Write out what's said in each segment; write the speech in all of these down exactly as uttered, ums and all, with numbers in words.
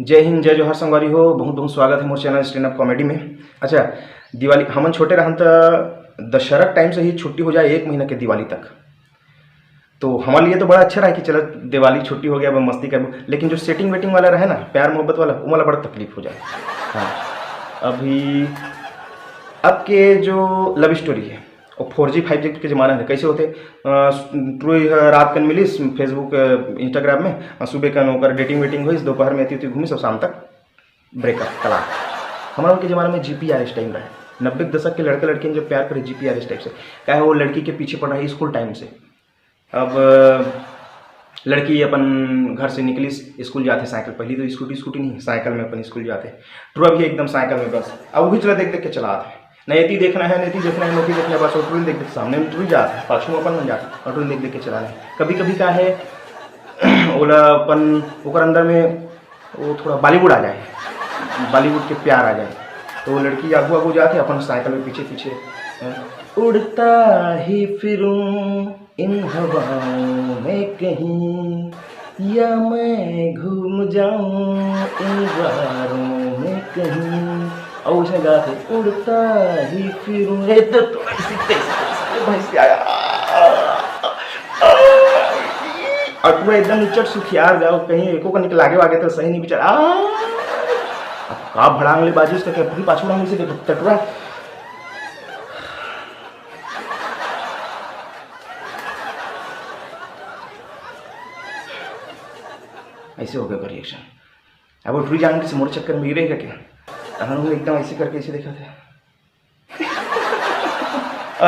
जय हिंद, जय जोहार संगवारी हो, बहुत बहुत स्वागत है मोर चैनल स्टैंड अप कॉमेडी में। अच्छा, दिवाली हमन छोटे रहन त दशहरा टाइम से ही छुट्टी हो जाए एक महीना के दिवाली तक, तो हमारे लिए तो बड़ा अच्छा रहा कि चलो दिवाली छुट्टी हो गया, अब मस्ती करबो। लेकिन जो सेटिंग वेटिंग वाला रहे ना, प्यार मोहब्बत वाला, वो वाला बड़ा तकलीफ हो जाए। हाँ, अभी अब के जो लव स्टोरी है, वो फोर जी फाइव जी के ज़माना है। कैसे होते, अ, टुरी ह रात कन मिलिस Facebook, अ, Instagram में, अ, सुबह कन ओकर डेटिंग वेटिंग होइस, दोपहर में एती ओती घूमिस और शाम तक ब्रेकअप, तलाक। हमारा उनके ज़माना में G P R S time रहा है। नब्बे के दशक के लड़के लड़कियन जब प्यार करे G P R S type से, काहे वो लड़की के पीछे पड़ रहा है स्कूल टाइम से। अब लड़की अपन घर से निकलिस, स्कूल जाथे साइकिल, पहली तो स्कूटी स्कूटी नहीं, साइकिल में अपन स्कूल जाथे। टुरा भी एकदम साइकिल में बस, अब वही चला देख देख के चला थे। न एती देखना है, न एती देखना है, न ओती देखना है, बस वो टुरी देख देख, सामने में टुरी जात है, पाछू में अपन मन जात है, और टुरी देख देख के चला रहे। कभी कभी का है ओला अपन ओकर अंदर में वो थोड़ा बॉलीवुड आ जाए, बॉलीवुड के प्यार आ जाए, तो वो लड़की आगू आगू जाके अपन साइकिल में पीछे पीछे, अ, उड़ता ही फिरूं इन हवाओं में कहीं, या मैं घूम जाऊं इन बहारों में कहीं। और उसने गात है, उड़ता ही फिरूं, ए, तो, तो ऐसी तैसी, तैसी, भैंस आया। और टुरा एकदम निचट सुखियार गा, कहीं एको कनिक लागे वागे तो सही नहीं बेचारा। आ, अब का भड़ांग ले बाजिस, तो क्या पूरी पाछू उड़ांग से देखो, त टुरा ऐसे हो गया रिएक्शन। अब वो टुरी जान के मोर चक्कर में गिरेगा क्या? तहन वो एकदम ऐसे करके ऐसे देखा था।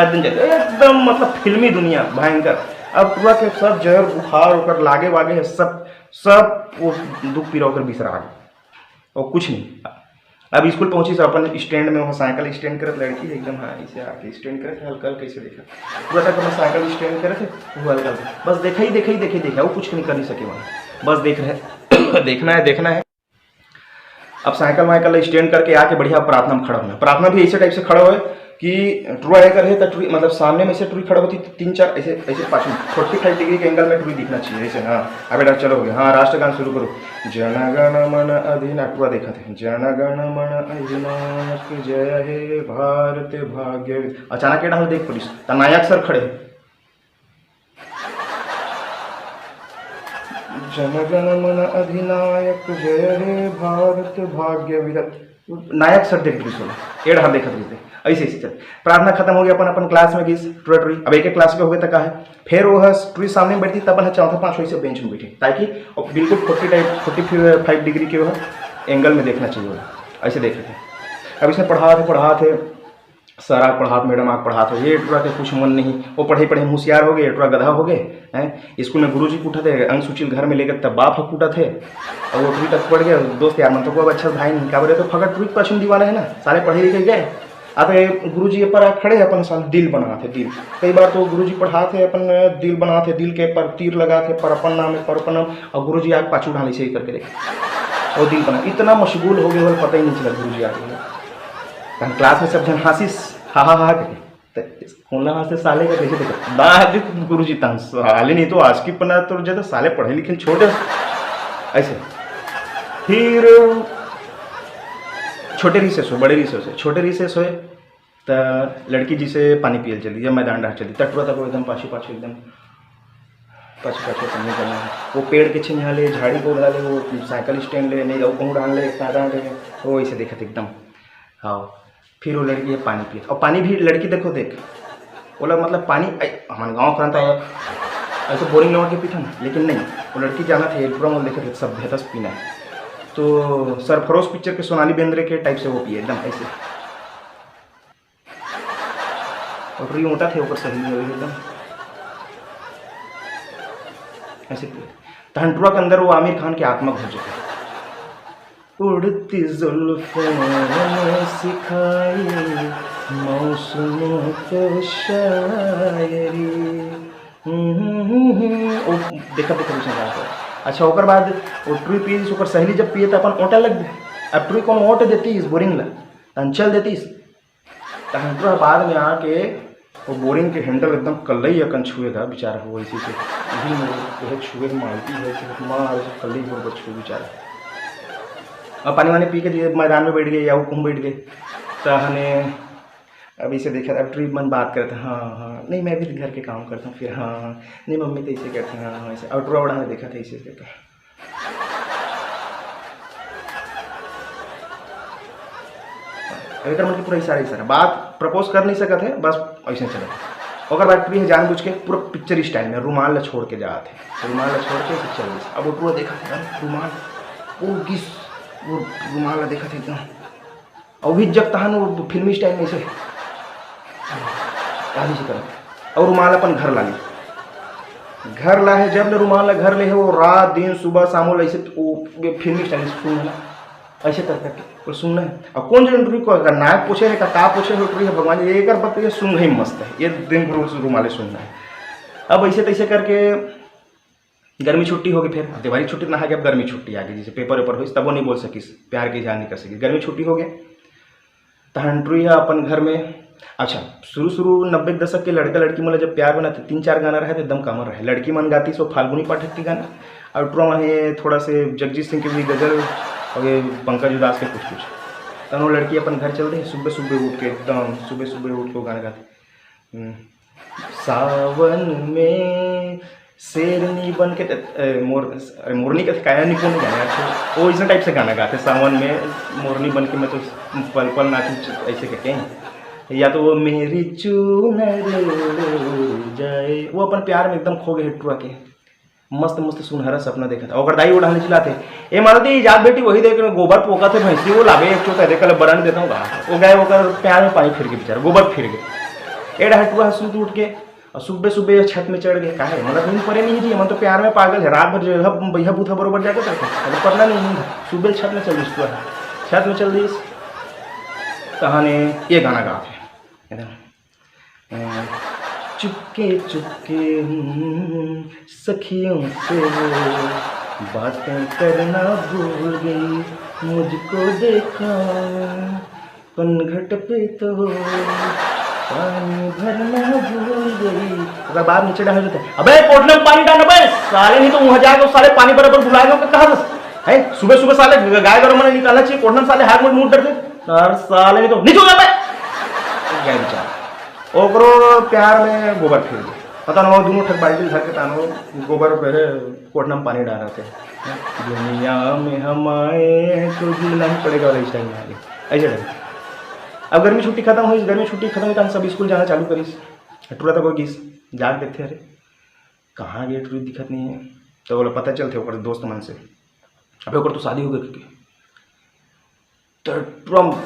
एकदम, एकदम मतलब फिल्मी दुनिया भयंकर। अब टुरा के सब जहर बुखार ओकर लागे वागे है, सब, सब वो दुख पीरा ओकर बिसरा गया। और कुछ नहीं। अब स्कूल पहुंची तो अपन स्टैंड में, वहाँ साइकिल स्टैंड करत लड़की है एकदम, हाँ, इसे आके स्टैंड करत है, हल्का हल्का इसे देखा। टुरा तक अपन साइकिल स्टैंड करत है, वो हल्का हल्का, बस देखा ही, देखा ही, देखा ही, देखा, वो कुछ नहीं कर नहीं सके वहाँ, बस देख रहे। देखना है, देखना है। अब साइकिल वाइकिल स्टैंड करके आके बढ़िया प्रार्थना में खड़ा होना। प्रार्थना भी ऐसे टाइप से खड़ा होए कि टुरा एकर है तो टुरी, मतलब सामने में से टुरी खड़ा होती तो तीन चार ऐसे, ऐसे पाछू फोर्टी फाइव डिग्री के एंगल में टुरी दिखना चाहिए, ऐसे। हाँ, अब बेटा चलो हो गया। हाँ, राष्ट्रगान शुरू करो। जन गण मन अधिना, टुरा देखा थे, जन गण मन अधिनायक जय हे भारत भाग्य। अचानक ये डाल देख पुलिस, तो नायक सर खड़े हैं। जन गण मन अधिनायक जय हे भारत भाग्य विधाता। नायक सर देख रही सोना, एड़ हाथ देखत रहिथे, ऐसे ऐसे चल। प्रार्थना खत्म हो गया, अपन अपन क्लास में गिस, टुरा टुरी। अब एक एक क्लास के हो गए तक का है, फिर वो है टुरी सामने में बैठती, तब है चौथा पाँच वैसे बेंच में बैठे, ताकि बिल्कुल forty type, forty five degree के वो है एंगल में देखना चाहिए, वो ऐसे देख रहे थे। अब इसने पढ़ा थे, पढ़ा थे, सर आग पढ़ात, मैडम आग पढ़ात हो, ये टुरा के कुछ मन नहीं। वो पढ़े पढ़े होशियार हो गए, टुरा गधा हो गए। हैं, स्कूल में गुरुजी कूटा थे, अंग सुचिल घर में लेकर तब बाप ह कूटा थे। और वो टुरी तक पढ़ गए, दोस्त यार मन तो को अब अच्छा भाई नहीं, काबर तो फगट टुरी के पाछू दीवाना है ना, साले पढ़े लिखे गए। अब ये गुरुजी पर आग खड़े, अपन साल दिल बना थे, दिल। कई बार तो गुरुजी पढ़ा थे, अपन दिल बना थे, दिल के पर तीर लगा थे, पर अपन नाम है, पर अपन नाम, और गुरुजी आग पाछू ढाली से ही करके देखे, और दिल बना, इतना मशगूल हो गए, पता ही नहीं चला गुरुजी आगे। तहन क्लास में सब झन हंसिस, हा हा हा करके। त कोन ला हंसते साले का, कैसे देखा? ना हंसे गुरुजी, तहन साले नहीं तो आज की पन्ना तो जैसे साले पढ़े लिखे छोड़ दे। ऐसे। फिर छोटे रिसेस हो, बड़े रिसेस हो, छोटे रिसेस होए त लड़की जी से पानी पियल चली या मैदान डाहर चली, त टुरा तक एकदम पाछू पाछू एकदम पाछू पाछू अपन निकलना है। वो पेड़ के छिंहा ले, झाड़ी पौधा ले, वो साइकिल स्टैंड ले, नहीं जाऊ कहूँ डाल ले, कहाँ डाल ले, वो ऐसे देखत एकदम। हाँ, फिर वो लड़की है पानी पियत, और पानी भी लड़की देखो देख, बोला मतलब पानी ऐ-, हमारे गाँव करता है, ऐसे बोरिंग लगा के पीता ना, लेकिन नहीं, वो लड़की जाना थे पूरा मोल देखे थे, सब बेहतर पीना है। तो सरफरोश पिक्चर के सोनाली बेंद्रे के टाइप से वो पिए एकदम ऐसे। और टुरी ओटा थे ओकर सहेली हवे एकदम ऐसे पिए। तहन टुरा के अंदर वो आमिर खान के आत्मा घुस जाता है। उड़ती जुल्फों ने सिखाई मौसमों को शायरी। वो देखा देखा कुछ नहीं। अच्छा, ओकर बाद वो टुरी पीस, ओकर सहेली जब पिए तो अपन ओटा लग गए। अब टुरी कौन ओट देती इस बोरिंग ला, तहन चल देती इस। तहन टुरा बाद में आके वो बोरिंग के हैंडल एकदम कल्लई अकन छुए था बेचारा, वो इसी से यही में वो छुए मारती है कि मार कल्लई बरोबर छुए बेचारा। अब पानी वानी पी के दिए, मैदान में बैठ गए या वो कहूँ बैठ गए, तहने अब इसे देखा, अब ट्री मन बात करते, "हाँ, हाँ, नहीं, मैं भी घर के काम करता हूँ।" फिर, "हाँ, हाँ, नहीं, मम्मी तो इसे करते हैं, हाँ, हाँ, इसे।" और टुरा उड़ा में देखा था, इसे देखा। अब एकर मन के पूरा इशारा, इशारा, बात प्रपोज कर नहीं सकत है, बस ऐसे चलत है। ओकर बाद टुरी है जानबूझ के पूरा पिक्चर स्टाइल में रुमाल ला छोड़ के जात है, रुमाल ला छोड़ के ऐसे चल दिस। अब वो टुरा देखा था, "अरे रुमाल, वो गिस, वो रुमाल ला देखा था एकदम।" और भी जब तहन वो फिल्मी स्टाइल में ऐसे आदि से करत, और रुमाल अपन घर ला ली। घर ला है, जब ले रुमाल ला घर ले है, वो रात दिन सुबह शामो ले ऐसे वो फिल्मी स्टाइल से सुन है ना, ऐसे कर करके वो सुनना है। और कौन जो टुरी को अगर नाक पोछे है का, का पोछे हो टुरी है भगवान जी, ये कर बात ये सुन ही मस्त है, ये दिन भर उस रुमाले सुनना है। अब ऐसे तैसे करके गर्मी छुट्टी हो गई, फिर अब दिवाली छुट्टी ना आ गई, अब गर्मी छुट्टी आ गई, जैसे पेपर वेपर होइस तबो नहीं बोल सकिस, प्यार के इजहार नहीं कर सकिस, गर्मी छुट्टी हो गया। तहन टुरी ह अपन घर में, अच्छा, शुरू शुरू नब्बे के दशक के लड़का लड़की मन ला जब प्यार बना तो तीन चार गाना रहे तो एकदम कॉमन रहे, लड़की मन गाती सो फाल्गुनी पाठक के गाना, और टुरा मन हे थोड़ा से जगजीत सिंह के भी गजल, और ये पंकज उदास के कुछ कुछ। तहन वो लड़की अपन घर चल दे, सुबह सुबह उठ के एकदम सुबह सुबह उठ के वो गाना गाती, हम्म, सावन में शेरनी बन के त-, ए, मोर-, अरे मोरनी का काया नहीं, कौन गाना है? अच्छा, वो इस टाइप से गाना गाते, "सावन में मोरनी बन के मैं तो पल पल नाचूं", ऐसे करके। या तो वो "मेरी चूनर ओढ़ जाए", वो अपन प्यार में एकदम खो गए टुरा के। मस्त मस्त सुनहरा सपना देखत हे। ओकर दाई उड़ाने चिल्लाथे, "ए मालती, जात बेटी वही देख गोबर पोकत हे भैंसी, वो लावे एक चोट, देख ले बरन देता हूँ।" वो गए, ओकर प्यार में पानी फिर गए, बेचारा गोबर फिर गए। ए डहर टुरा सूत उठ के और सुबह सुबह छत में चढ़ गए। काहे? मतलब नींद परे नहीं जी, मन तो प्यार में पागल है, रात भर जो है बैहा बूथा बरोबर जाके करते, अगर पढ़ना नहीं नींद, सुबह छत में चल दिस टुरा, छत में चल दिस। तहने ये गाना गाते हैं, एकदम। अ, चुपके चुपके, हम्म, सखियों से वो बातें करना भूल गई, मुझको देखा पनघट पे तो पानी भरना भूल गई। ओकर बाद नीचे डाल देते हैं, "अबे कोठना में पानी डाल बे साले, नहीं तो वहां जाके साले पानी बराबर बुलाएगा।" ओकर कहा था है सुबह सुबह साले गाय गरु मन निकालना चाहिए, कोठना में साले हाथ मुड़ मुड़ डरते। और साले नहीं तो नीचे हो जा बे। गए बेचारा। ओकरो प्यार में गोबर फिर गए। पता ना, वो दोनों ठक बाल्टी धर के तानो गोबर पे कोठना में पानी डाल रहे थे। दुनिया में हम आए हैं तो जीना ही पड़ेगा वाला स्टाइल में आ गए। ऐसे टाइप। अब गर्मी छुट्टी खत्म हुई, गर्मी छुट्टी खत्म हुई तो हम सब स्कूल जाना चालू करिस। टुरा तक हो गिस, जाके देखते, "अरे कहाँ गए टुरी, दिखत नहीं है।" तो बोला, पता चलते ओकर दोस्त मन से, "अबे ओकर तो शादी हो गई।" तो टुरा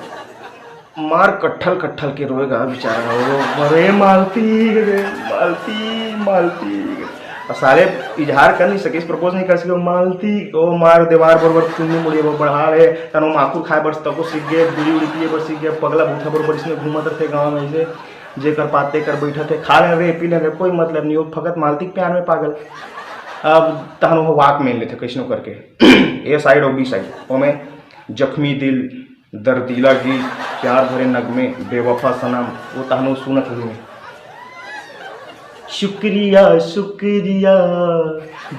मार कट्ठल कट्ठल के रोएगा बेचारा, वो, "अरे मालती रे, मालती, मालती।" और साले इजहार कर नहीं सके, प्रपोज नहीं कर सके, वो मालती, वो मार देवार बरोबर चुन्नी मुड़ी वो बढ़ा रहे, तनो माखुर खाए बर तको सीख गए, बीड़ी उड़ी पिए बर सीख गए, पगला बूथा बरोबर इसमें घूमत रहते गाँव में ऐसे, जेकर पाते कर बैठत है, खा ले रे, पी ले रे, कोई मतलब नहीं, वो फकत मालती के प्यार में पागल। अब तहन वो वॉकमैन लेते कैसनो करके, ए साइड और बी साइड, ओमे जख्मी दिल, दर्दीला गीत, प्यार भरे नगमे, बेवफा सनम, वो तहनो सुनत हुई में। शुक्रिया, शुक्रिया,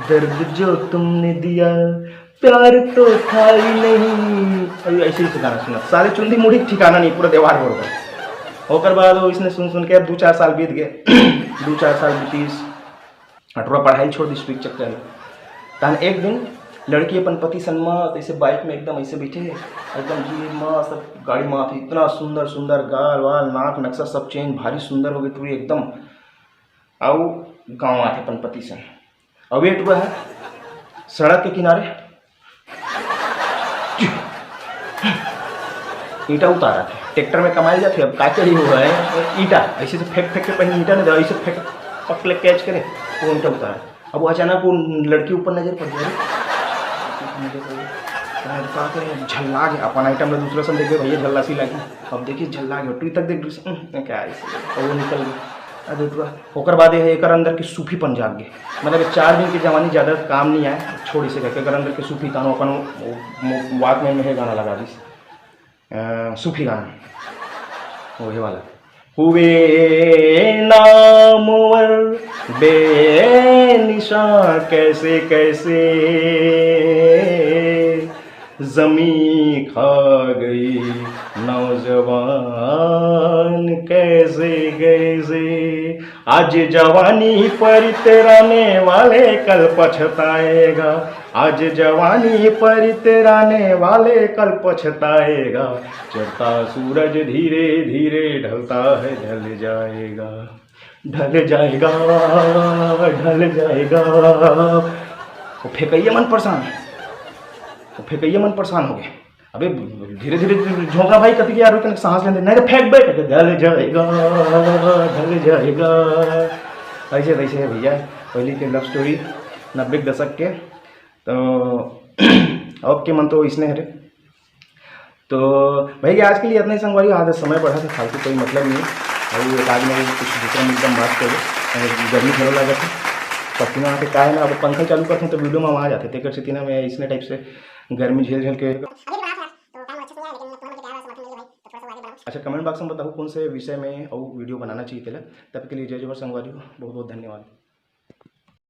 दर्द जो तुमने दिया, प्यार तो था ही नहीं। अभी ऐसे ही से गाना सुना, साले चुंदी मुड़ी के ठिकाना नहीं, पूरा देवार बरोबर। ओकर बाद वो इसने सुन सुन के अब दो चार साल बीत गए। दो चार साल बीतीस, अठुरा पढ़ाई छोड़ दी, स्ट्रिक्ट चक्कर में। तहन एक दिन लड़की अपन पति सन मस्त ऐसे बाइक में एकदम ऐसे बैठे, एकदम जी मस्त गाड़ी में आती, इतना सुंदर सुंदर गाल वाल, नाक नक्शा सब चेंज, भारी सुंदर हो गई टुरी एकदम। आओ गाँव आते अपन पति सन, अब ये टुरा है सड़क के किनारे ईंटा उतारा थे, ट्रैक्टर में कमाई जाते, अब का चाहिए हुआ है ईंटा, ऐसे से फेंक फेंक के पहले ईंटा नहीं दे, ऐसे फेंक, पकड़ ले कैच करे, वो ईंटा उतारा। अब वो अचानक वो लड़की ऊपर नजर पड़ गई, अरे, नजर पड़ गई। कहा, "का करे, झल्ला गया, अपन आइटम में दूसरा सन देख गए, भैया झल्ला सी लागी।" अब देखिए झल्ला गया, टुरी तक देख, "हम्म, क्या है इसे?" और वो निकल गई। अरे टुरा, ओकर बाद ये एकर अंदर के सूफीपन जाग गए। मतलब ये चार दिन की जवानी ज़्यादा काम नहीं आए, छोड़ इसे करके एकर अंदर के सूफी तानो अपन वो, वो, वॉकमैन में है गाना लगा दिस, अ, सूफी गाना, वही वाला। हुए नामवर बेनिशान कैसे कैसे, जमी खा गई नौजवान कैसे कैसे। आज जवानी पर इतराने वाले कल पछताएगा। आज जवानी पर इतराने वाले कल पछताएगा। चढ़ता सूरज धीरे धीरे ढलता है, ढल जाएगा, ढल जाएगा, ढल जाएगा। वो फेंकइया मन परेशान, वो फेंकइया मन परेशान हो गए। अबे धीरे धीरे झोंका भाई, कति के यार, रुक, सांस लेने, नहीं तो फेंक बे, कहते, ढल जाएगा, ढल जाएगा। ऐसे वैसे है भैया, पहले के लव स्टोरी, नब्बे के दशक के। तो अब के मन तो इसने हरे। तो भैया, आज के लिए इतना ही संगवारी, आज समय बढ़ा था, फालतू कोई मतलब नहीं है। अभी एक आदमी कुछ दूसरा में एकदम बात करो, गर्मी झेलो लगा था। पसीना आके का है ना, अब पंखा चालू करता हूँ तो वीडियो में आवाज आते, तेकर सेती ना मैं इसने टाइप से गर्मी झेल झेल के। अच्छा, कमेंट बॉक्स में बताओ कौन से विषय में और वीडियो बनाना चाहिए तेला। तब के लिए जय जोहार संगवारी हो, बहुत बहुत धन्यवाद।